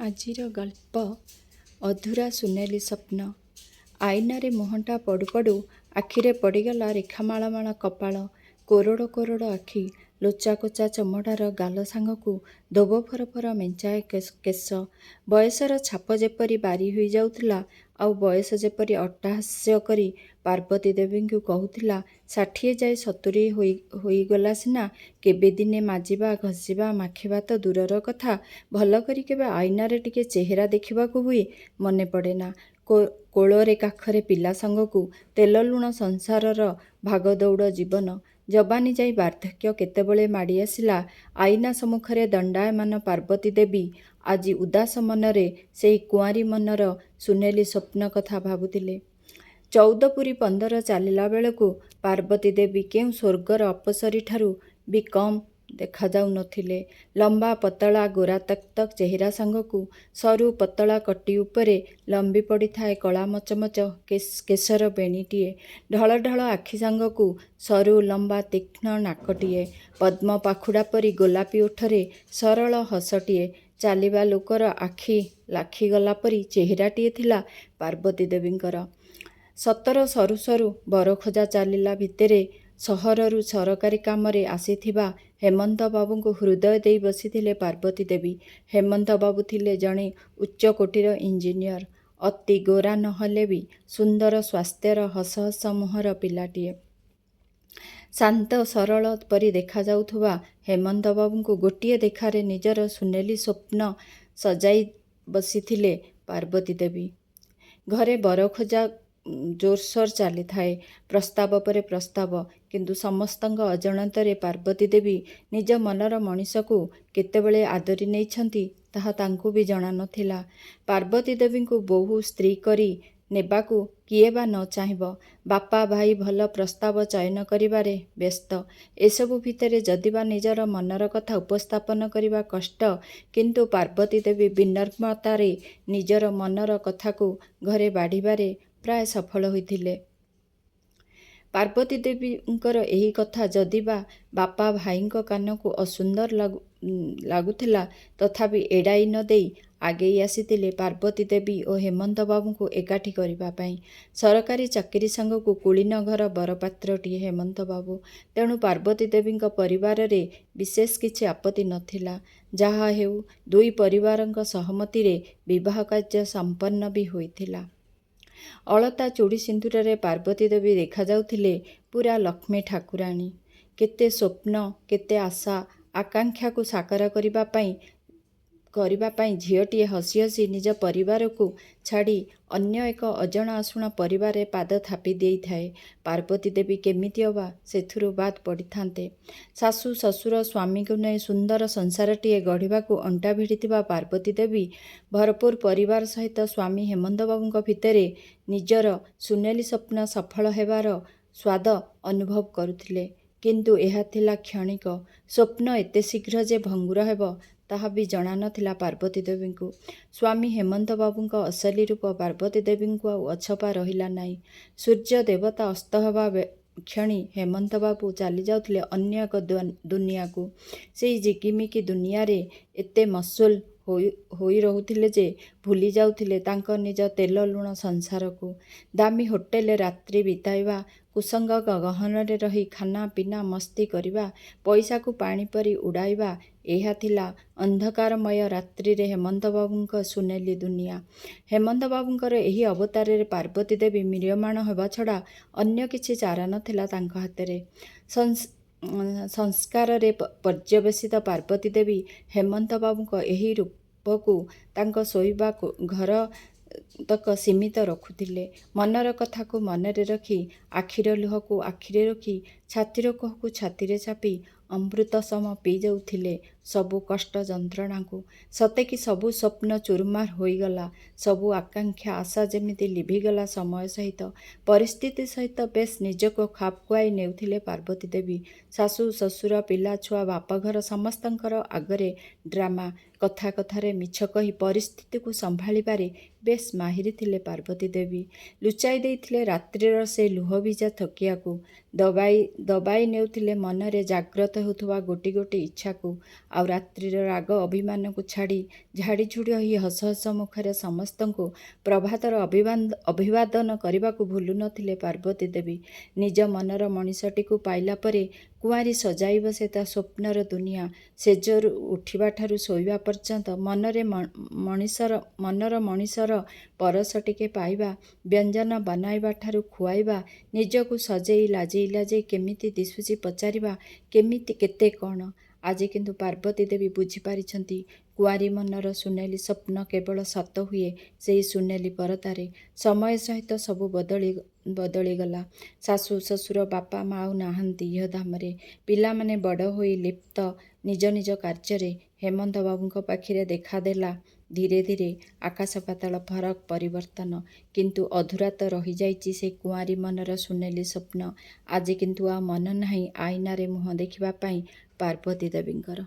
ଆଜିର ଗଳ୍ପ ଅଧୁରା ସୁନେଲି ସ୍ୱପ୍ନ। ଆଇନାରେ ମୁହଁଟା ପଡ଼ୁ ପଡ଼ୁ ଆଖିରେ ପଡ଼ିଗଲା ରେଖାମାଳମାଳ କପାଳ, କୋରଡ଼ କୋରଡ଼ ଆଖି, ଲୋଚାକୋଚା ଚମଡ଼ାର ଗାଲ ସାଙ୍ଗକୁ ଧୋବ ଫରଫର ମେଞ୍ଚାଏ କେଶ। ବୟସର ଛାପ ଯେପରି ବାରି ହୋଇଯାଉଥିଲା, ଆଉ ବୟସ ଯେପରି ଅଟ୍ଟହାସ୍ୟ କରି ପାର୍ବତୀ ଦେବୀଙ୍କୁ କହୁଥିଲା, 60 ଯାଇ 70 ହୋଇଗଲା ସିନା, କେବେ ଦିନେ ମାଜିବା, ଘଷିବା, ମାଖିବା ତ ଦୂରର କଥା, ଭଲକରି କେବେ ଆଇନାରେ ଟିକେ ଚେହେରା ଦେଖିବାକୁ ବି ମନେ ପଡ଼େନା। କୋଳରେ କାଖରେ ପିଲା ସାଙ୍ଗକୁ ତେଲ ଲୁଣ ସଂସାରର ଭାଗଦୌଡ଼ ଜୀବନ। ଯବାନୀ ଯାଇ ବାର୍ଦ୍ଧକ୍ୟ କେତେବେଳେ ମାଡ଼ି ଆସିଲା, ଆଇନା ସମ୍ମୁଖରେ ଦଣ୍ଡାୟମାନ ପାର୍ବତୀ ଦେବୀ ଆଜି ଉଦାସ ମନରେ ସେହି କୁଆଁରୀ ମନର ସୁନେଲି ସ୍ୱପ୍ନ କଥା ଭାବୁଥିଲେ। 14 ପୂରି 15 ଚାଲିଲା ବେଳକୁ ପାର୍ବତୀ ଦେବୀ କେଉଁ ସ୍ୱର୍ଗର ଅପସରୀଠାରୁ ବି କମ୍ ଦେଖାଯାଉ ନ ଥିଲେ। ଲମ୍ବା ପତଳା ଗୋରା ତକ୍ ତକ୍ ଚେହେରା ସାଙ୍ଗକୁ ସରୁ ପତଳା କଟି ଉପରେ ଲମ୍ବି ପଡ଼ିଥାଏ କଳା ମଚମଚ କେଶର ବେଣୀଟିଏ। ଢଳ ଢଳ ଆଖି ସାଙ୍ଗକୁ ସରୁ ଲମ୍ବା ତୀକ୍ଷ୍ଣ ନାକଟିଏ। ପଦ୍ମ ପାଖୁଡ଼ା ପରି ଗୋଲାପି ଓଠରେ ସରଳ ହସଟିଏ। ଚାଲିବା ଲୋକର ଆଖି ଲାଖିଗଲା ପରି ଚେହେରାଟିଏ ଥିଲା ପାର୍ବତୀ ଦେବୀଙ୍କର। 17 ସରୁ ସରୁ ବରଖୋଜା ଚାଲିଲା ଭିତରେ ସହରରୁ ସରକାରୀ କାମରେ ଆସିଥିବା ହେମନ୍ତବାବୁଙ୍କୁ ହୃଦୟ ଦେଇ ବସିଥିଲେ ପାର୍ବତୀ ଦେବୀ। ହେମନ୍ତବାବୁ ଥିଲେ ଜଣେ ଉଚ୍ଚକୋଟୀର ଇଞ୍ଜିନିୟର। ଅତି ଗୋରା ନ ହେଲେ ବି ସୁନ୍ଦର ସ୍ୱାସ୍ଥ୍ୟର ହସ ହସ ମୁହଁର ପିଲାଟିଏ। ଶାନ୍ତ ସରଳ ପରି ଦେଖାଯାଉଥିବା ହେମନ୍ତବାବୁଙ୍କୁ ଗୋଟିଏ ଦେଖାରେ ନିଜର ସୁନେଲି ସ୍ୱପ୍ନ ସଜାଇ ବସିଥିଲେ ପାର୍ବତୀ ଦେବୀ। ଘରେ ବରଖୋଜା ଜୋରସୋର ଚାଲିଥାଏ। ପ୍ରସ୍ତାବ ପରେ ପ୍ରସ୍ତାବ। କିନ୍ତୁ ସମସ୍ତଙ୍କ ଅଜାଣତରେ ପାର୍ବତୀ ଦେବୀ ନିଜ ମନର ମଣିଷକୁ କେତେବେଳେ ଆଦରି ନେଇଛନ୍ତି, ତାହା ତାଙ୍କୁ ବି ଜଣା ନ ଥିଲା। ପାର୍ବତୀ ଦେବୀଙ୍କୁ ବୋହୂ ସ୍ତ୍ରୀ କରି ନେବାକୁ କିଏ ବା ନ ଚାହିଁବ? ବାପା ଭାଇ ଭଲ ପ୍ରସ୍ତାବ ଚୟନ କରିବାରେ ବ୍ୟସ୍ତ। ଏସବୁ ଭିତରେ ଯଦିବା ନିଜର ମନର କଥା ଉପସ୍ଥାପନ କରିବା କଷ୍ଟ, କିନ୍ତୁ ପାର୍ବତୀ ଦେବୀ ବିନମ୍ରତାରେ ନିଜର ମନର କଥାକୁ ଘରେ ବାଢ଼ିବାରେ ପ୍ରାୟ ସଫଳ ହୋଇଥିଲେ। ପାର୍ବତୀ ଦେବୀଙ୍କର ଏହି କଥା ଯଦିବା ବାପା ଭାଇଙ୍କ କାନକୁ ଅସୁନ୍ଦର ଲାଗୁଥିଲା, ତଥାପି ଏଡ଼ାଇ ନ ଦେଇ ଆଗେଇ ଆସିଥିଲେ ପାର୍ବତୀ ଦେବୀ ଓ ହେମନ୍ତବାବୁଙ୍କୁ ଏକାଠି କରିବା ପାଇଁ। ସରକାରୀ ଚାକିରି ସାଙ୍ଗକୁ କୁଳୀନ ଘର ବରପାତ୍ରଟିଏ ହେମନ୍ତବାବୁ। ତେଣୁ ପାର୍ବତୀ ଦେବୀଙ୍କ ପରିବାରରେ ବିଶେଷ କିଛି ଆପତ୍ତି ନ ଥିଲା। ଯାହାହେଉ, ଦୁଇ ପରିବାରଙ୍କ ସହମତିରେ ବିବାହ କାର୍ଯ୍ୟ ସମ୍ପନ୍ନ ବି ହୋଇଥିଲା। ଅଳତା ଚୁଡ଼ି ସିନ୍ଦୂରରେ ପାର୍ବତୀ ଦେବୀ ଦେଖାଯାଉଥିଲେ ପୂରା ଲକ୍ଷ୍ମୀ ଠାକୁରାଣୀ। କେତେ ସ୍ୱପ୍ନ, କେତେ ଆଶା ଆକାଙ୍କ୍ଷାକୁ ସାକାର କରିବା ପାଇଁ ଝିଅଟିଏ ହସି ହସି ନିଜ ପରିବାରକୁ ଛାଡ଼ି ଅନ୍ୟ ଏକ ଅଜଣା ଅଶୁଣା ପରିବାରରେ ପାଦ ଥାପି ଦେଇଥାଏ, ପାର୍ବତୀ ଦେବୀ କେମିତି ଅବା ସେଥିରୁ ବାଦ୍ ପଡ଼ିଥାନ୍ତେ? ଶାଶୁ, ଶ୍ୱଶୁର, ସ୍ୱାମୀଙ୍କୁ ନେଇ ସୁନ୍ଦର ସଂସାରଟିଏ ଗଢ଼ିବାକୁ ଅଣ୍ଟା ଭିଡ଼ିଥିବା ପାର୍ବତୀ ଦେବୀ ଭରପୁର ପରିବାର ସହିତ ସ୍ୱାମୀ ହେମନ୍ତବାବୁଙ୍କ ଭିତରେ ନିଜର ସୁନେଲି ସ୍ୱପ୍ନ ସଫଳ ହେବାର ସ୍ୱାଦ ଅନୁଭବ କରୁଥିଲେ। କିନ୍ତୁ ଏହା ଥିଲା କ୍ଷଣିକ। ସ୍ୱପ୍ନ ଏତେ ଶୀଘ୍ର ଯେ ଭଙ୍ଗୁର ହେବ, ତାହା ବି ଜଣା ନ ଥିଲା ପାର୍ବତୀ ଦେବୀଙ୍କୁ। ସ୍ୱାମୀ ହେମନ୍ତବାବୁଙ୍କ ଅସଲି ରୂପ ପାର୍ବତୀ ଦେବୀଙ୍କୁ ଆଉ ଅଛପା ରହିଲା ନାହିଁ। ସୂର୍ଯ୍ୟ ଦେବତା ଅସ୍ତ ହେବା କ୍ଷଣି ହେମନ୍ତବାବୁ ଚାଲିଯାଉଥିଲେ ଅନ୍ୟ ଏକ ଦୁନିଆକୁ। ସେଇ ଝିକିମିକି ଦୁନିଆରେ ଏତେ ମସଗୁଲ୍ ହୋଇ ରହୁଥିଲେ ଯେ ଭୁଲି ଯାଉଥିଲେ ତାଙ୍କ ନିଜ ତେଲ ଲୁଣ ସଂସାରକୁ। ଦାମୀ ହୋଟେଲରେ ରାତ୍ରି ବିତାଇବା, କୁସଙ୍ଗଙ୍କ ଗହଣରେ ରହି ଖାନା ପିନା ମସ୍ତି କରିବା, ପଇସାକୁ ପାଣି ପରି ଉଡ଼ାଇବା, ଏହା ଥିଲା ଅନ୍ଧକାରମୟ ରାତ୍ରିରେ ହେମନ୍ତବାବୁଙ୍କ ସୁନେଲି ଦୁନିଆ। ହେମନ୍ତବାବୁଙ୍କର ଏହି ଅବତାରରେ ପାର୍ବତୀ ଦେବୀ ମ୍ରିୟମାଣ ହେବା ଛଡ଼ା ଅନ୍ୟ କିଛି ଚାରା ନ ଥିଲା ତାଙ୍କ ହାତରେ। ସଂସ୍କାରରେ ପର୍ଯ୍ୟବସିତ ପାର୍ବତୀ ଦେବୀ ହେମନ୍ତବାବୁଙ୍କ ଏହି ରୂପକୁ ତାଙ୍କ ଶୋଇବା ଘର ତକ ସୀମିତ ରଖୁଥିଲେ। ମନର କଥାକୁ ମନରେ ରଖି, ଆଖିର ଲୁହକୁ ଆଖିରେ ରଖି, ଛାତିର କୋହକୁ ଛାତିରେ ଚାପି ଅମୃତସମ ପିଇଯାଉଥିଲେ ସବୁ କଷ୍ଟ ଯନ୍ତ୍ରଣାକୁ। ସତେକି ସବୁ ସ୍ୱପ୍ନ ଚୁରମାର ହୋଇଗଲା। ସବୁ ଆକାଂକ୍ଷା ଆଶା ଯେମିତି ଲିଭିଗଲା ସମୟ ସହିତ, ପରିସ୍ଥିତି ସହିତ ବେଶ୍ ନିଜକୁ ଖାପ ଖୁଆଇ ନେଉଥିଲେ ପାର୍ବତୀ ଦେବୀ। ଶାଶୁ, ଶ୍ୱଶୁର, ପିଲାଛୁଆ, ବାପଘର ସମସ୍ତଙ୍କର ଆଗରେ ଡ୍ରାମା, କଥା କଥାରେ ମିଛ କହି ପରିସ୍ଥିତିକୁ ସମ୍ଭାଳିବାରେ ବେଶ୍ ମାହିର ଥିଲେ ପାର୍ବତୀ ଦେବୀ। ଲୁଚାଇ ଦେଇଥିଲେ ରାତ୍ରିର ସେ ଲୁହଭିଜା ତକିଆକୁ। ଦବାଇ ଦବାଇ ନେଉଥିଲେ ମନରେ ଜାଗ୍ରତ ହେଉଥିବା ଗୋଟି ଗୋଟି ଇଚ୍ଛାକୁ। ଆଉ ରାତ୍ରିର ରାଗ ଅଭିମାନକୁ ଛାଡ଼ି ଝାଡ଼ିଝୁଡ଼ି ହୋଇ ହସ ହସ ମୁଖରେ ସମସ୍ତଙ୍କୁ ପ୍ରଭାତର ଅଭିବାଦନ କରିବାକୁ ଭୁଲୁ ନଥିଲେ ପାର୍ବତୀ ଦେବୀ। ନିଜ ମନର ମଣିଷଟିକୁ ପାଇଲା ପରେ କୁଆଁରୀ ସଜାଇ ବସେ ତା ସ୍ୱପ୍ନର ଦୁନିଆ। ଶେଯରୁ ଉଠିବାଠାରୁ ଶୋଇବା ପର୍ଯ୍ୟନ୍ତ ମନରେ ମଣିଷର ମନର ମଣିଷର ପରଶ ଟିକେ ପାଇବା, ବ୍ୟଞ୍ଜନ ବନାଇବାଠାରୁ ଖୁଆଇବା, ନିଜକୁ ସଜେଇ ଲାଜେଇ ଲାଜେଇ କେମିତି ଦିଶୁଛି ପଚାରିବା, କେମିତି କେତେ କ'ଣ। ଆଜି କିନ୍ତୁ ପାର୍ବତୀ ଦେବୀ ବୁଝିପାରିଛନ୍ତି, କୁଆଁରୀ ମନର ସୁନେଲି ସ୍ୱପ୍ନ କେବଳ ସତ ହୁଏ ସେଇ ସୁନେଲି ପରଦାରେ। ସମୟ ସହିତ ସବୁ ବଦଳିଗଲା। ଶାଶୁ, ଶ୍ୱଶୁର, ବାପା, ମା ଆଉ ନାହାନ୍ତି ଇହଧାମରେ। ପିଲାମାନେ ବଡ଼ ହୋଇ ଲିପ୍ତ ନିଜ ନିଜ କାର୍ଯ୍ୟରେ। ହେମନ୍ତବାବୁଙ୍କ ପାଖରେ ଦେଖାଦେଲା ଧୀରେ ଧୀରେ ଆକାଶ ପାତାଳ ଫରକ ପରିବର୍ତ୍ତନ। କିନ୍ତୁ ଅଧୁରା ତ ରହିଯାଇଛି ସେ କୁଆଁରୀ ମନର ସୁନେଲି ସ୍ୱପ୍ନ। ଆଜି କିନ୍ତୁ ଆଉ ମନ ନାହିଁ ଆଇନାରେ ମୁହଁ ଦେଖିବା ପାଇଁ ପାର୍ବତୀ ଦେବୀଙ୍କର।